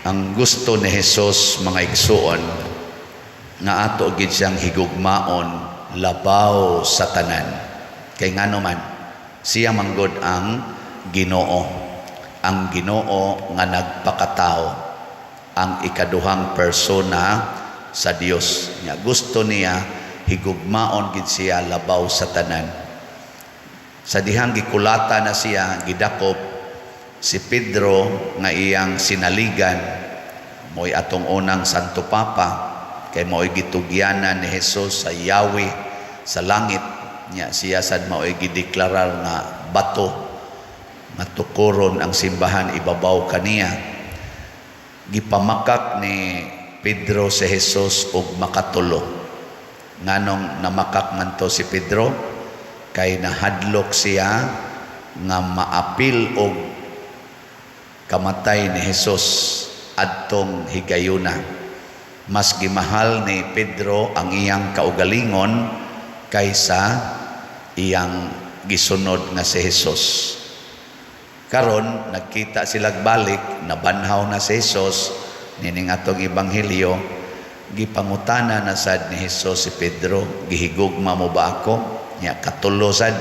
Ang gusto ni Jesus, mga igsuon, nga ato gid siyang higugmaon labaw sa tanan. Kay ngano man, siya manggod ang Ginoo. Ang Ginoo nga nagpakatao, ang ikaduhang persona sa Dios. Nya gusto niya higugmaon gid siya labaw sa tanan. Sa dihang gikulata na siya, gidakop si Pedro nga iyang sinaligan, mo'y atong unang Santo Papa, kay mo'y gitugyanan ni Jesus sa Yahweh sa langit. Nya siya sad mao'y gideklarar nga bato nga tukuron ang simbahan ibabaw kaniya. Gipamakak ni Pedro si Jesus og makatulo. Nganong namakak man to si Pedro? Kay nahadlok siya nga maapil og kamatay ni Jesus adtong higayuna. Mas gimahal ni Pedro ang iyang kaugalingon kaysa iyang gisunod nga si Jesus. Karon nagkita sila balik, nabanhaw na si Jesus nining atong ebanghelyo. Gipangutana na sad ni Jesus si Pedro, "Gihigugma mo ba ako?" Nya katulo sad.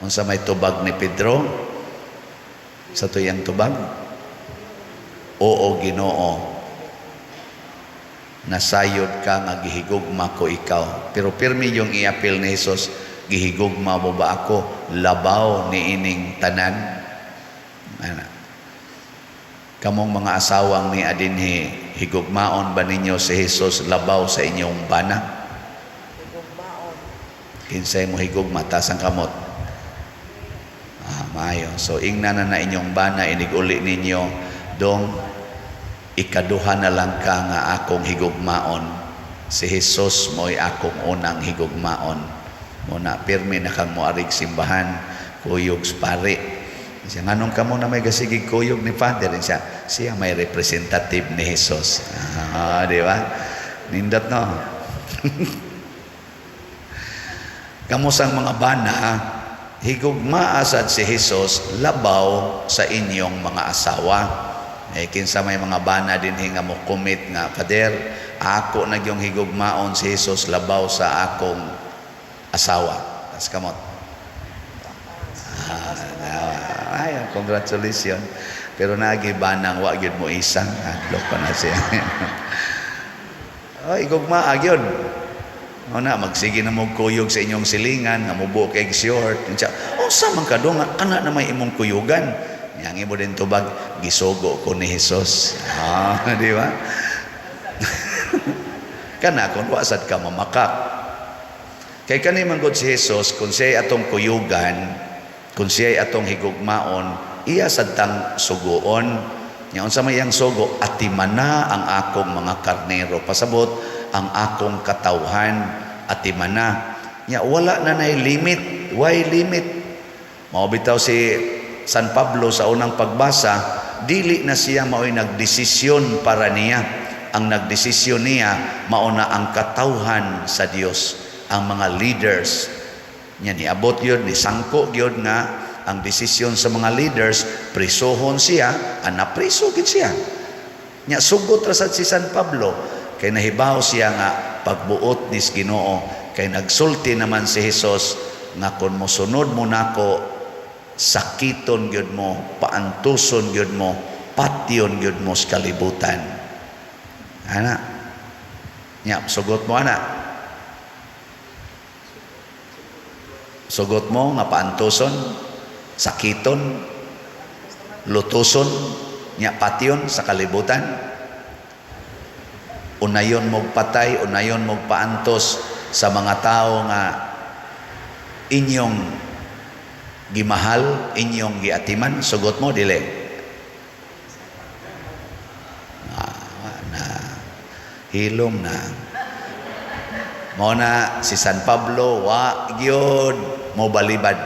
Unsa may tubag ni Pedro? Sa tuyang tubag? "Oo, Ginoo. Nasayod ka nga gihigugma ko ikaw." Pero pirmi yung iapil ni Jesus, "Gihigugma mo ba ako labaw ni ining tanan?" Ana. Kamong mga asawang ni adinhi, higugmaon ba ninyo si Jesus labaw sa inyong bana? Higugmaon. Kinsay mo higugma, taas ang kamot. Ah, maayo. So ingna na na inyong bana inig-uli ninyo, "Dong, ikaduha na lang ka nga akong higugmaon. Si Jesus mo'y akong unang higugmaon." Muna pirmi na kang moarig simbahan, kuyog sa pari. Siya, "Nganong kamo na may gasigig kuyog ni Father?" Siya, siya may representative ni Jesus. Ah, di ba? Nindot, no? Kamo sang mga bana, higugmaa sad si Jesus labaw sa inyong mga asawa. Eh, kinsa may mga bana dinhi nga mo commit nga, "Father, ako na yung higugmaon si Jesus labaw sa akong asawa"? Tas kamot. Ah, ay, congratulations. Pero nagi banang wa gyud mo isang adlok pa na siya. Ay, higugmaa gyud. O na, magsige na mo kuyog sa inyong silingan, nga mubuok kay short. Unsa, unsa man ka dong, kana na may imong kuyugan? Yang imo din tubag, "Gisugo ko ni Jesus." Ah, di ba? Kana kung wa sad ka mamakak. Kay kani man gud si Jesus, kung siya atong kuyugan, kung siya atong higugmaon, iya sad tang suguon. Nya unsa may iyang sugo? "Atimana ang akong mga karnero." Pasabot, ang akong katawhan, atimana. Nya wala na nay limit. Why limit? Mao bitaw si San Pablo sa unang pagbasa, dili na siya mao'y nagdesisyon para niya. Ang nagdesisyon niya mao na ang katawhan sa Dios, ang mga leaders. Nya niabot yun, nisangko yun nga ang desisyon sa mga leaders, prisuhon siya, ana priso gid siya. Nya sugot ra sad si San Pablo kay nahibaw siya nga pagbuot nis Ginoo, kay nagsulti naman si Jesus nga kung mosunod mo nako, sakiton gyud mo, paantuson gyud mo, patyon gyud mo sa kalibutan. Ana. Nya sugot mo ana. Sugot mo nga paantuson, sakiton, lutuson, nya patyon sa kalibutan. Unayon mog patay, unayon mog paantos sa mga tao nga inyong gimahal, inyong giatiman, sugot mo dili? Ah, na hilom na. Mao na si San Pablo wa gyud mo balibad.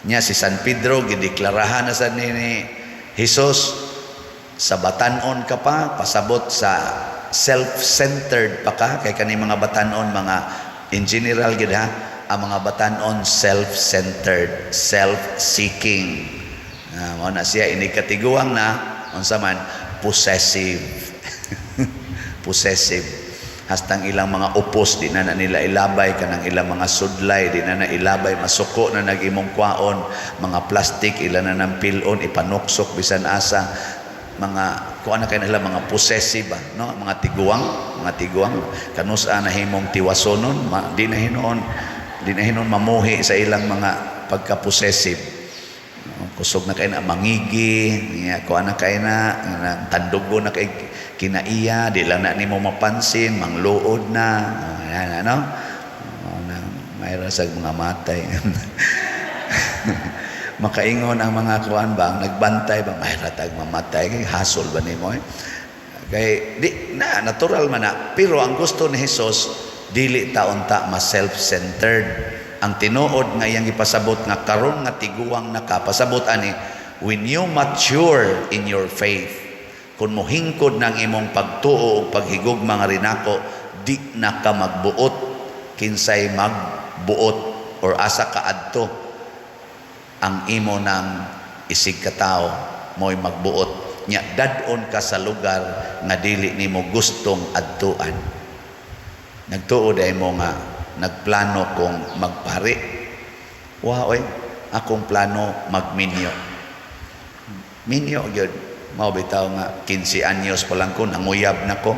Nya si San Pedro gideklarahan na sa ni Jesus, sa batanon ka pa, pasabot sa self-centered pa ka, kay kani mga batanon, mga in general gid ha, ang mga batanon self-centered, self-seeking. Ah, mao na siya inig katiguang na unsa man Nag-possessive. Possessive. Hastang ilang mga upos, di na na nila ilabay, kanang ilang mga sudlay, di na na ilabay, masuko na nag imong kwaon, mga plastic, ila na ng pilon, ipanuksok bisan asa, mga kuan na kay nila, mga possessive ba, no? Mga tiguang, mga tiguang, kanusa na himong tiwasonon, ma, di na hinuon mamuhi sa ilang mga pagka-possessive. No, kusog na kay na mangigi, niya kuan na kay na tandugo na kay kinaiya, di lang na nimo mapansin, mangluod na, yan, ano? Oh, na, mayroon sa mga matay. Makaingon ang mga kuan ba, ang nagbantay ba, may tag mamatay, kay hasol ba nimo eh? Kay di na natural man na, pero ang gusto ni Jesus, dili ta unta mas self-centered. Ang tinuod nga iyang ipasabot nga karon nga tiguang nakapasabot ani, when you mature in your faith, kung mohingkod ng imong pagtuo o paghigugma nga rinako, di na ka magbuot kinsay magbuot or asa ka adto. Ang imo ng isig katao mo'y magbuot nya, dad-on ka sa lugar nga dili nimo gustong adtuan. Nagtuo dahil mo nga nagplano kong magpari? Wa oy, akong plano magminyo. Minyo gyud. Mao bitaw nga 15 anyos pa lang ko nanguyab na ko.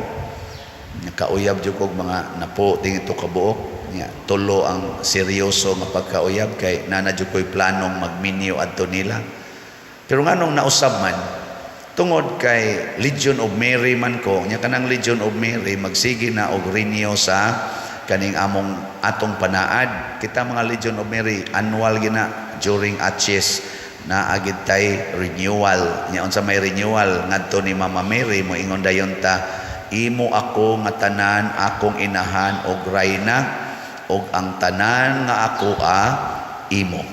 Nakauyab jud kog mga napo tingin to kabuok. Nya tulo ang seryoso nga pagkauyab kay nana jud ko'y planong magminyo adto nila. Pero nganong nausab man, tungod kay Legion of Mary man ko, nya kanang Legion of Mary magsige na og renew sa kaning among atong panaad. Kita mga Legion of Mary, annual gina during Acies na agid tay renewal. Nya unsa may renewal ngadto ni Mama Mary, moingon dayon ta, "Imo ako nga tanan, akong inahan og rayna, og ang tanan nga ako a imo."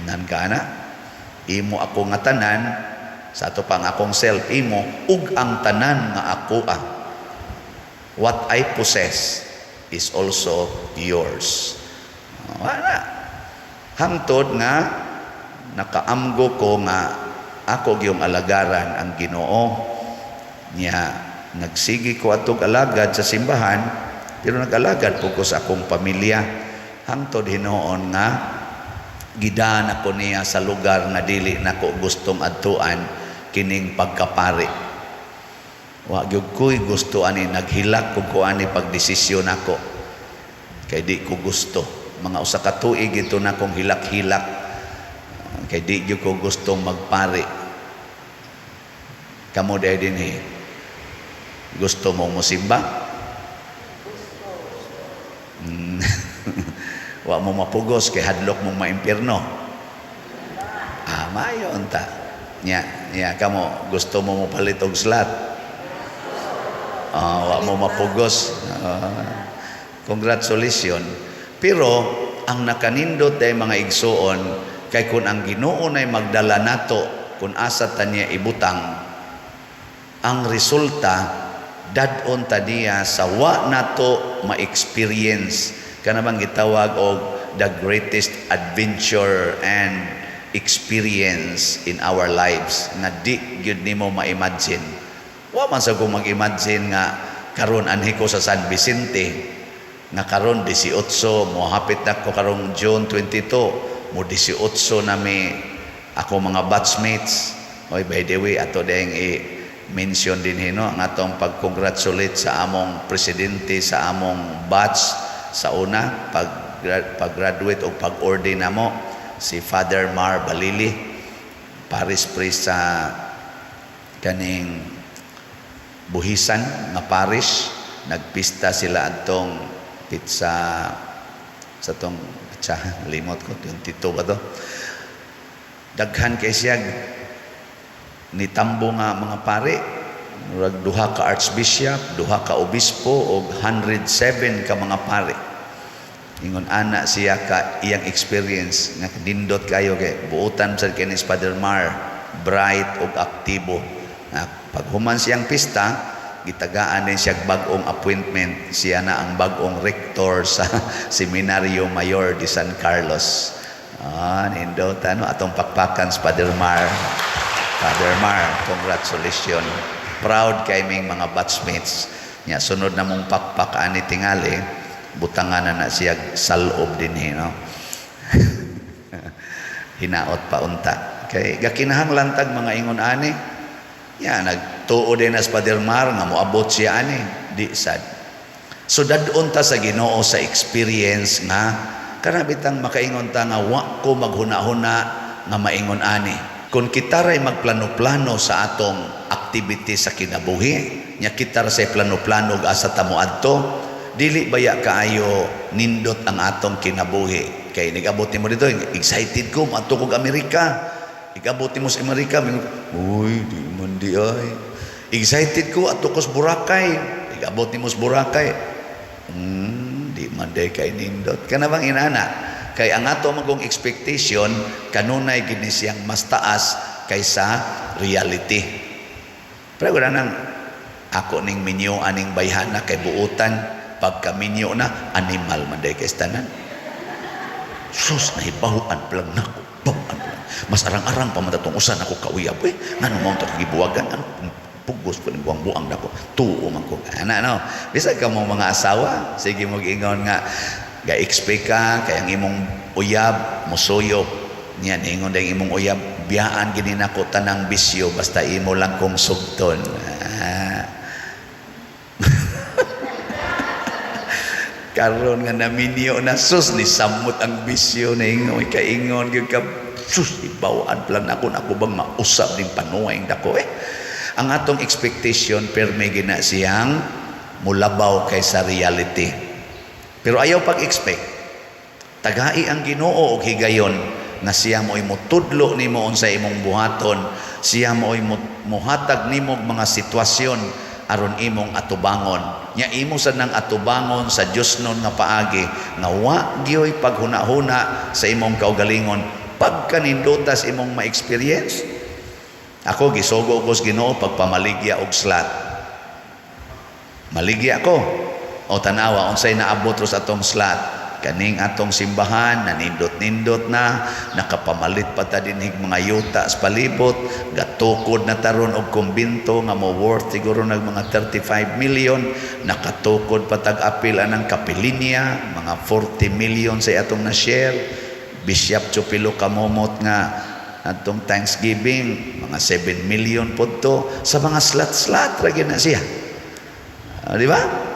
Nan ka na? Imo ako nga tanan, sa ato pang akong self imo, ug ang tanan nga ako a. What I possess is also yours. Wala. Hangtod nga nakaamgo ko nga ako gyung alagaran ang Ginoo. Nya nagsigi ko atog alagad sa simbahan, pero nag-alagad po ko sa akong pamilya. Hangtod hinuon nga gidaan ako niya sa lugar nga dili nako gustong adtuan, kining pagkapari. Wa gyud ko'y gusto ani, naghilak ko ko ani pagdesisyon nako. Kay di ko gusto. Mga usa ka tuig ito na kong hilak-hilak. Kay di gyud ko gustong magpari. Kamo dahil dinhi. Gusto mong musimba? Wa mo mapugos kay hadlok mong maimpierno. Ah, maayo unta. Nya, nya kamo gusto mo mopalit og slot? Ah, wa mo mapugos. Ah, congratulations. Pero ang nakanindot day, mga igsuon, kay kung ang Ginoo nay magdala nato kung asa ta niya ibutang, ang resulta dad-on ta niya sa wa nato ma-experience, kana bang gitawag og the greatest adventure and experience in our lives nga di gyud nimo ma-imagine. Wa man sa ko mag-imagine nga karon anhi ko sa San Vicente, nga karon 18, mohapit na ko karong June 22, mo 18 na mi ako mga batchmates. Oy, by the way, ato ding i-mention din hino ang atong pag-congratulate sa among presidente sa among batch sa una pag pag-graduate o pag-ordain namo, si Father Mar Balili, parish priest sa kaning Buhisan nga parish. Nagpista sila adtong pizza sa tong pizza, limot ko, 22 ba to? Daghan kay siya nitambo nga mga pare, murag duha ka archbishop, duha ka obispo og 107 ka mga pare. Ingon ana siya ka iyang experience nga nindot kayo kay buotan sad kay ni Father Mar, bright og aktibo. Na paghuman siyang pista, gitagaan din siya bag-ong appointment. Siya na ang bag-ong rector sa Seminario Mayor de San Carlos. Ah, nindot ano, atong pakpakan sa Father Mar. Father Mar, congratulations. Proud kay ming mga batchmates. Nya sunod na mong pakpak ani tingali, butangan na na siya salob dinhi, no? Hinaot pa unta. Kay gakinahanglan tag mga ingon ani. Ya nagtuo din as Father Mar nga moabot siya ani, di sad. So dad-on ta sa Ginoo sa experience nga kana bitang makaingon ta nga wa ko maghuna-huna nga maingon ani. Kung kita ray magplano-plano sa atong activity sa kinabuhi, nya kita ra say plano-plano ug asa ta moadto, dili baya kaayo nindot ang atong kinabuhi. Kay nigabot nimo dito, excited ko moadto kog Amerika. Igabot nimo sa Amerika, mingon, "Uy, di man di ay." Excited ko adto ko sa Boracay. Igabot nimo sa Boracay. Di man day kay nindot. Kana bang inana? Kay ang ato magong expectation kanunay gini siyang mas taas kaysa reality. Pero wala nang ako ning minyo aning bayhana kay buutan, pagka minyo na animal man day kay tanan. Sus, nahibahuan pa lang nako. Bahuan pa lang. Mas arang-arang pa man atong usa nako kauyab eh. Ngano mao to kagibuwagan? Ano pugos pa ning buang-buang nako. Tuo man ko. Ana no. Bisag ka mo mga asawa, sige mo giingon nga ga-expect ka kay ang imong uyab mosuyop. Niya niingon dayong imong uyab, "Biyaan gini nako tanang bisyo basta imo lang kong sugton." Ah. Karon nga naminyo na, sus, ni samot ang bisyo na ingon kaingon gyud ka, "Sus, ibawaan pa lang nako, nako bang mausab ning panuway dako eh." Ang atong expectation perme gina siyang mulabaw kaysa reality. Pero ayaw pag-expect. Tagai ang Ginoo og higayon nga siya mo'y mutudlo nimo unsa imong buhaton, siya mo'y muhatag nimo og mga sitwasyon aron imong atubangon. Nya imo sad nang atubangon sa Dios nun nga paagi nga wa gyoy paghuna-huna sa imong kaugalingon pagkanindutas imong ma-experience. Ako gisugo ko sa Ginoo pagpamaligya og slot. Maligya ko. O tanawa unsay naabot ro sa atong slot. Kaning atong simbahan nanindot-nindot na, nakapamalit pa ta dinhig mga yuta sa palibot, gatukod na taron og kumbinto nga mo worth siguro nag mga 35 million, nakatukod pa tag apil anang kapilinya, mga 40 million sa atong na share. Bishop Chupilo kamomot nga atong Thanksgiving, mga 7 million pod to sa mga slot-slot ra gyud na siya. Ah, di ba?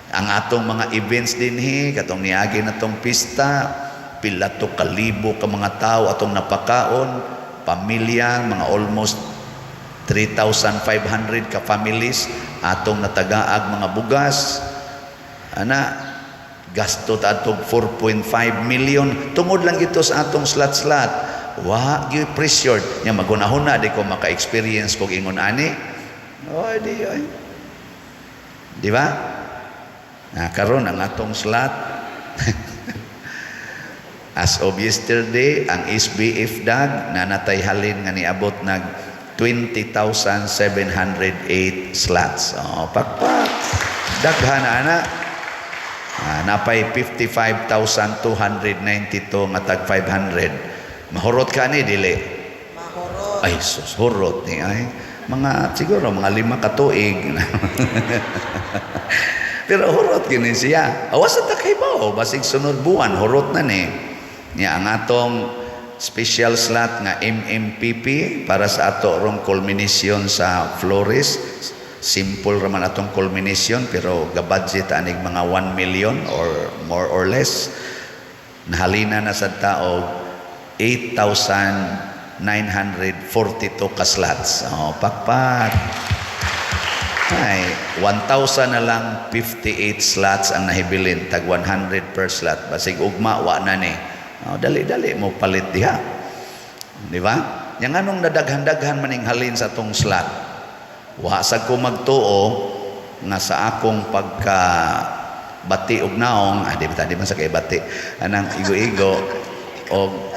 Ang atong mga events dinhi katong niagi na tong pista, pila to kalibo ka mga tao atong napakaon, pamilya, mga almost 3,500 ka families atong natagaag mga bugas. Ana gasto ta atog 4.5 million tungod lang ito sa atong slot-slot. Wa gyud pressured nya magunahuna di ko maka-experience kog ingon ani. Oy, di oy. Di ba? Na karon ang atong slot as of yesterday, ang SBF dag nanatay halin nga niabot nag 20,708 slots. Oh, pakpak. Daghan na ana. Ah, napay 55,292 nga tag 500. Mahurot ka ni dili? Mahurot. Ay sus, hurot ni ay. Mga siguro mga 5 ka tuig. Pero hurot gini siya. Awas sa takaybaw, basig sunod buwan hurot na ni. Nya ang atong special slot nga MMPP para sa ato rong culmination sa Flores. Simple raman atong culmination pero gabudget anig mga 1 million or more or less. Nahalina na sa tao 8,942 ka slots. Oh, pakpak. Ay, 1,000 na lang 58 slots ang nahibilin, tag 100 per slot. Basig ugma, wa na ni. Oh, dali-dali mo palit diha. Di ba? Yang anong nadaghan-daghan maning halin sa atong slot. Wa sa ko magtuo nga sa akong pagka bati og naong, ah, di ba di man sa kay bati, anang igo-igo og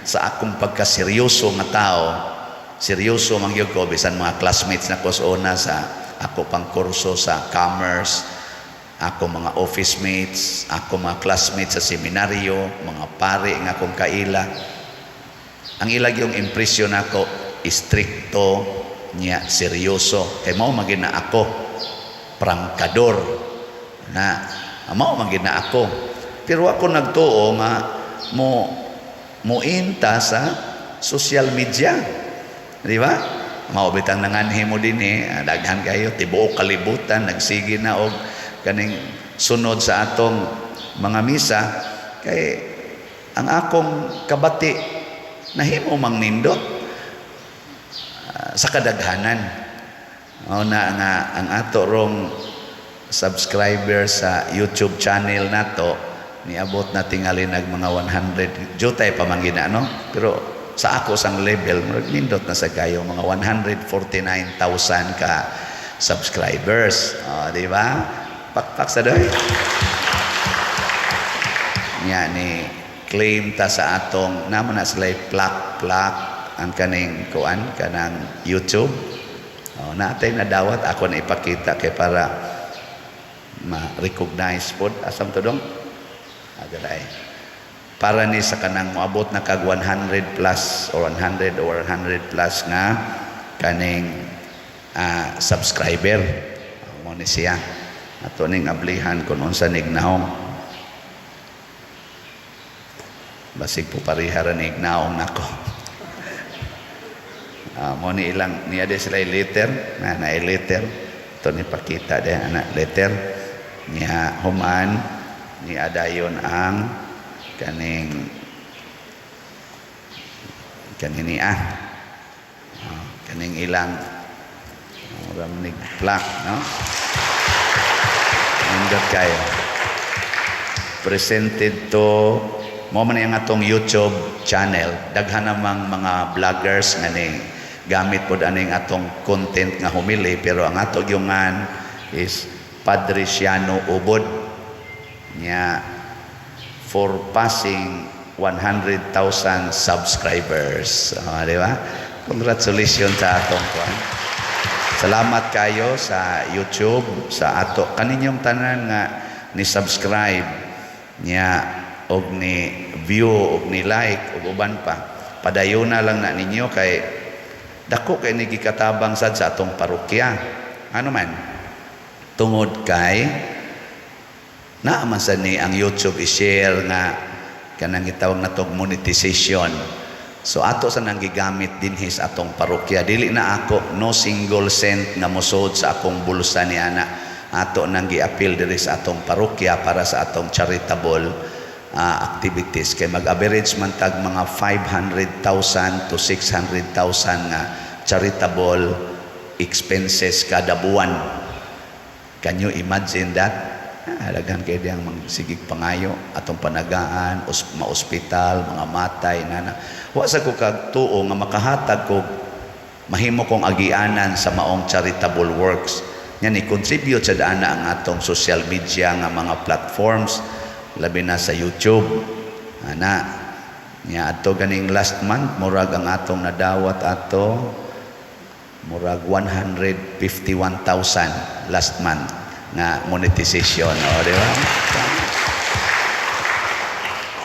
sa akong pagkaseryoso nga tao, seryoso man gyud ko bisan mga classmates na ko sa una sa ako pang kurso sa commerce, ako mga office mates, ako mga classmates sa seminaryo, mga pare nga akong kaila. Ang ilag yung impression nako, Istrikto nya, seryoso, kay mao man na ako prangkador na, mao man na ako. Pero ako nagtuo nga mo muinta sa social media, di ba? Mao bitang nanganhi mo dinhi, ah, daghan kayo, tibuok kalibutan nagsige na og kaning sunod sa atong mga misa, kay ang akong kabati nahimo mang nindot, ah, sa kadaghanan. Mao na nga ang ato rong subscriber sa YouTube channel nato niabot na tingali nag mga 100, jutay pa man gina, no? Pero sa ako sang level, murag nindot na sa kayo, mga 149,000 ka subscribers. Oh, di ba? Pakpak sa doy nya ni claim ta sa atong namo na sila plaque plaque ang kaning kuan, kanang YouTube. Oh, naatay nadawat, ako na ipakita kay para ma-recognize pod. Asam to dong? Adalay para ni sa kanang moabot na kag 100 plus or 100 or 100 plus nga kaning subscriber. Mo ni siya ato ning ablihan kung unsa nig naong. Basig po pareha ra nig naong nako. Mo ni ilang niya de sila letter na na letter to ni pakita de ana letter niya. Human ni adayon ang kaning kanini, kaning ilang mura nig plaque, no? Nindot kayo. Presented to mo man ang atong YouTube channel. Daghan namang mga vloggers nga ni gamit pod aning atong content nga homily, pero ang ato gyungan is Padre Siano Ubod nya for passing 100,000 subscribers. Ah, di ba? Congratulations sa atong kuan. Salamat kayo sa YouTube, sa ato kaninyong tanan nga ni subscribe niya og ni view og ni like og uban pa. Padayon na lang na ninyo kay dako kay ni gikatabang sad sa atong parokya. Ano man? Tungod kay naa man sad ni ang YouTube i-share nga kanang gitawag natog monetization. So ato sa nang gigamit dinhi sa atong parokya. Dili na ako, no single cent nga mosod sa akong bulsa ni ana. Ato nang giapil diri sa atong parokya para sa atong charitable activities, kay mag-average man tag mga 500,000 to 600,000 nga charitable expenses kada buwan. Can you imagine that? Ah, daghan kay diyang magsigig pangayo atong panagaan, maospital, mga matay nana. Wa sa ko kagtuo nga makahatag ko, mahimo kong agianan sa maong charitable works. Nya ni contribute sa dana ang atong social media nga mga platforms, labi na sa YouTube. Ana nya ato ganing last month, murag ang atong nadawat ato murag 151,000 last month nga monetization, o di ba?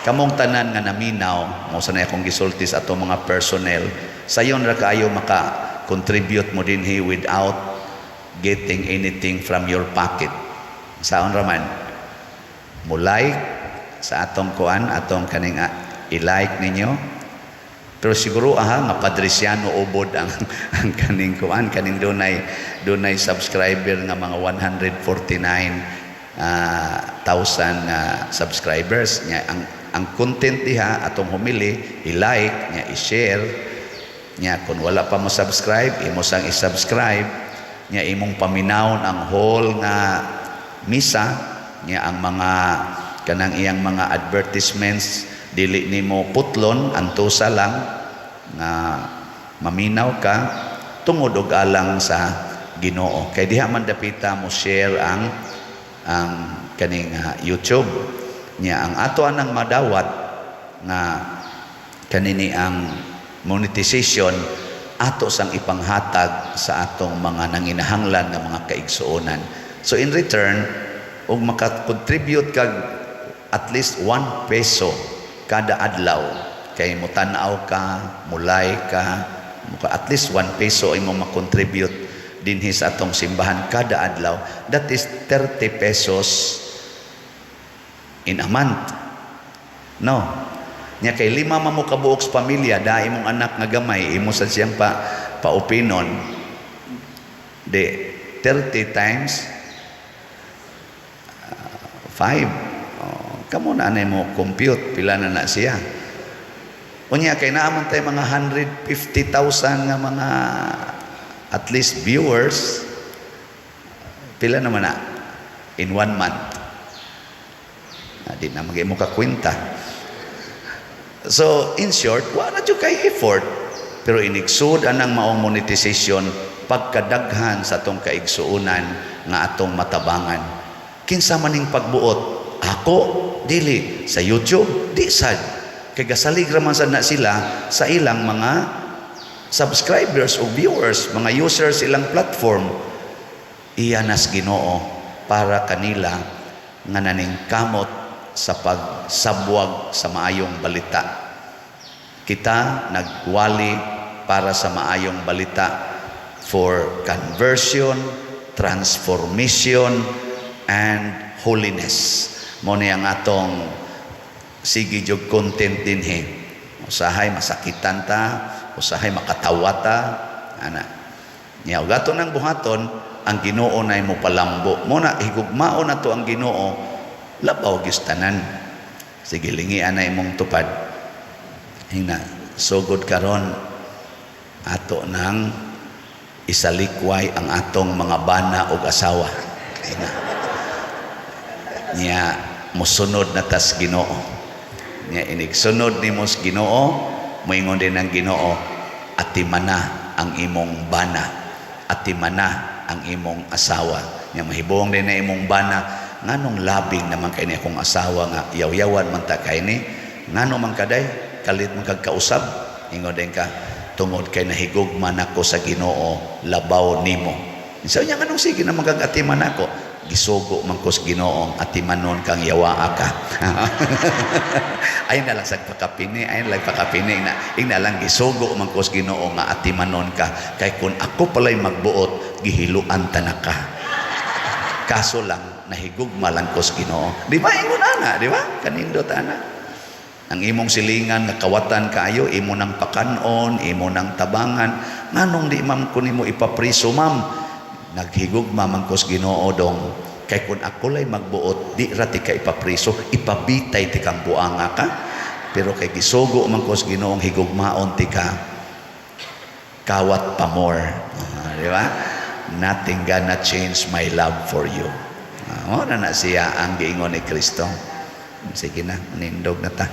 Kamong tanan nga naminaw mo sa na akong gisulti sa atong mga personnel, sayon ra kaayo maka contribute mo dinhi without getting anything from your pocket. Saon ra man mo like sa atong kuan, atong kaning i-like ninyo. Pero siguro aha nga Padriciano Ubod ang ang kaning kuan, kaning dunay dunay subscriber nga mga 149 thousand nga subscribers nya. Ang content diha, atong homily, i-like nya, i-share nya. Kung wala pa mo subscribe, imo sang i-subscribe nya, imong paminawon ang whole nga misa nya. Ang mga kanang iyang mga advertisements, dili nimo putlon, antusa lang nga maminaw ka tungod og alang sa Ginoo, kay diha man dapita mo share ang kaning YouTube nya. Ang ato anang madawat nga kanini ang monetization, ato sang ipanghatag sa atong mga nanginahanglan nga mga kaigsuonan. So in return, ug maka-contribute kag at least 1 peso kada adlaw, kay mo tan-aw ka, mo like ka. Muka at least 1 peso imo makontribute dinhi sa atong simbahan kada adlaw. That is 30 pesos in a month. No. Nya kay lima man mo kabuok sa pamilya, da imong anak nga gamay, imo sa siyang pa paupinon. Di 30 times 5. Oh, kamo na anay mo compute pila na na siya. Unya kay naa man tay mga 150,000 nga mga at least viewers, pila naman na in one month? Ah, di na mag mo kakwenta. So, in short, wala jud kay effort. Pero inigsud anang maong monetization pagkadaghan sa atong kaigsuonan nga atong matabangan. Kinsa man ning pagbuot? Ako dili sa YouTube, di sad. Kay gasalig ra man sad na sila sa ilang mga subscribers o viewers, mga users ilang platform. Iya nas Ginoo para kanila nga naningkamot sa pagsabwag sa maayong balita. Kita nagwali para sa maayong balita for conversion, transformation, and holiness. Mo ni ang atong sige jud content dinhi. Usahay masakitan ta, usahay makatawa ta, ana. Nya ug ato nang buhaton, ang Ginoo nay mo palambo. Mo na higugmaon nato ang Ginoo labaw gyud tanan. Sige, lingian na imong tupad. Hina, sugod karon ato nang isalikway ang atong mga bana ug asawa. Hina. Nya musunod na tas Ginoo. Nya inig sunod nimo sa Ginoo, moingon din ang Ginoo, atimana ang imong bana, atimana ang imong asawa. Nya mahibong din na imong bana, nganong labing naman kay ni akong asawa nga yaw-yawan man ta kay ni, ngano man kaday, kalit man kag kausab. Ingon din ka, tungod kay nahigugma nako sa Ginoo labaw nimo. Sa niya, nganong sige naman kag atiman ako? Gisugo man ko sa Ginoo atimanon kang yawaa ka. Ay na lang sa pakapini, ay na lang pakapini na. Ingna lang, gisugo man ko sa Ginoo nga atimanon ka. Kay kung ako pala'y magbuot, gihiluan ta na ka. Kaso lang, nahigugma lang ko sa Ginoo. Di ba? Ingon ana, di ba? Kanindot ana. Ang imong silingan nga kawatan kaayo, imo nang pakanon, imo nang tabangan. Nganong di ma'am ko nimo ipapriso, ma'am? Naghigugma man ko sa Ginoo dong. Kay kung ako lay magbuot, di ra ti ka ipapriso, ipabitay ti kang buanga ka. Pero kay gisugo man ko sa Ginoong higugmaon ti ka, kawat pa more. Ah, di ba? Nothing gonna change my love for you. Ah, na na siya ang giingon ni Kristo. Sige na, nindog na ta.